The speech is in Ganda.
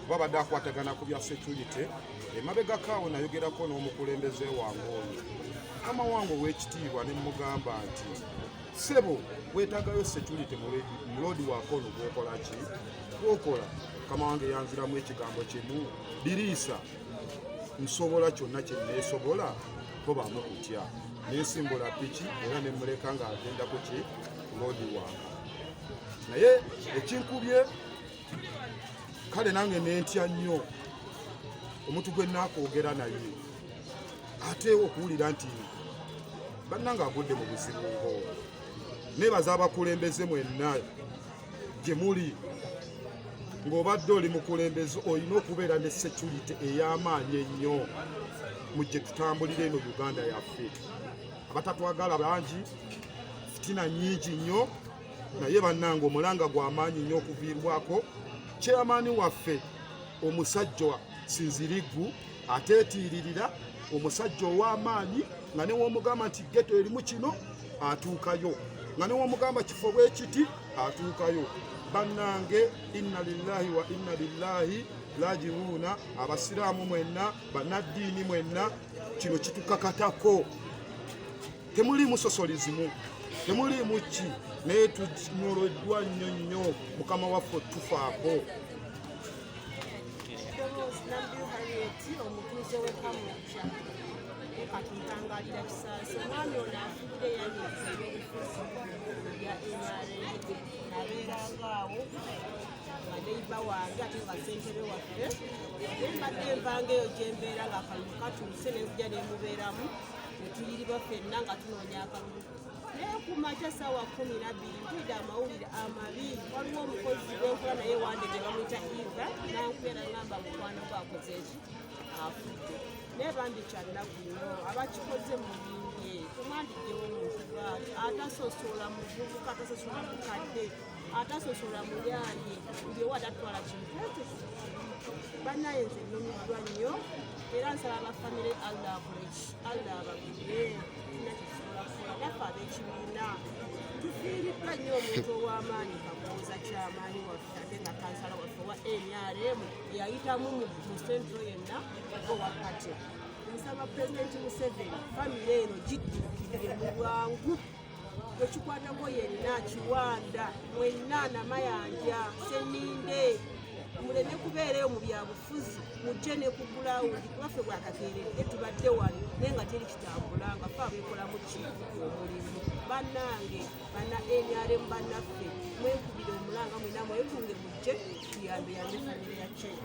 Kuba abadde akwatagana ku bya security. Emabegako awo nayogerako n'omukulembeze wange oyo, mukama wange ow'ekitiibwa, ne mugamba nti, "Ssebo, weetaagayo security mu road work ono gwokola ki gwokola?" Mukama wange yanziramu ekigambo kimu, "Diriisa, nsobola kyonna kye neesobola, tobaamu kutya." Nensimbula piki era nemuleka ng'agenda ku ki road work. Naye ekinkubye kale nange nentya nnyo omuntu gwe naakwogera naye, ate okuwulira nti bannange agudde mu buzibu ng'obwo. Neebaza abakulembeze mwenna gye muli. Ng'obadde oli mukulembeze, olina okubeera ne security ey'amaanyi ennyo mu gye tutambulira eno Uganda yaffe. Abatatwagala bangi, fitina nnyingi nnyo, naye bannange omulanga gw'amaanyi nnyo okuviirwako chairman waffe, omusajja sinzirigu, ateetiiririra, omusajja ow'amaanyi, nga newomugamba nti ghetto erimu kino atuukayo, nga newomugamba kifo bwe kiti atuukayo. Bannange, inna lillahi wa inna lillahi rajiuna. Abasiraamu mwenna, bannaddiini mwenna, kino kitukakatako. Temuliimu sosolizimu, temuliimu ki, naye tunyoloddwa nnyo nnyo. Mukama waffe, tufaako. Eddoboozi Nambi Harriet, omutuuze w'e Kamwokya, naye kati ntangalira Kisaasi. Omwami ono afudde yanyiiza ebyobufuzi bya NRM. Nabeeranga awo nga neighbour wange ate nga ssentebe waffe, naye mbadde nvanga eyo gye mbeera ng'akalulu katuuse, nenzija nemubeeramu ne tuyiriba ffenna nga tunoonya akalulu. Naye ku makya saawa 12 mpulidde amawulire amabi. Waliwo omukozi gwenkola naye wande gye bamuyita Eva, nankubira nangamba mukwano gwe akoze eki, afudde. Naye bambi kyannaku nnyo. Abakikoze mulimbye, temwandijjewo omuntu bwati atasosola muvubuka, atasosola mukadde, atasosola muyaaye, buli owa atatwala kintu ekyo kibi. Bannaye, nze nnumiddwa nnyo era nsaba abafamire Allah akoleki, Allah abagumye. Tulina kyetusobola kukola naffe ab'ekibiina. Tufiiriddwa nnyo omuntu ow'amaanyi, Kakooza kyamaanyi waffe ate nga kansala waffe wa NRM eyayitamu mu central yenna owa party. Nsaba Pulezidenti Museveni, famire eno gidduukirire mu bwangu. Wekikwatako yenna, Kiwanda, mwenna, Namayanja, Seninde, muleme kubeereyo mu byabufuzi, mujje ne ku ground, kubaffe bwakakeeredde tubadde wano naye nga teri kitambula, nga fe abeekolamu ki omulimu. Bannange banna NRM bannaffe, mwekubire omulanga, mwena mwekunge, mujje tuyambe yambe famire ya Chair.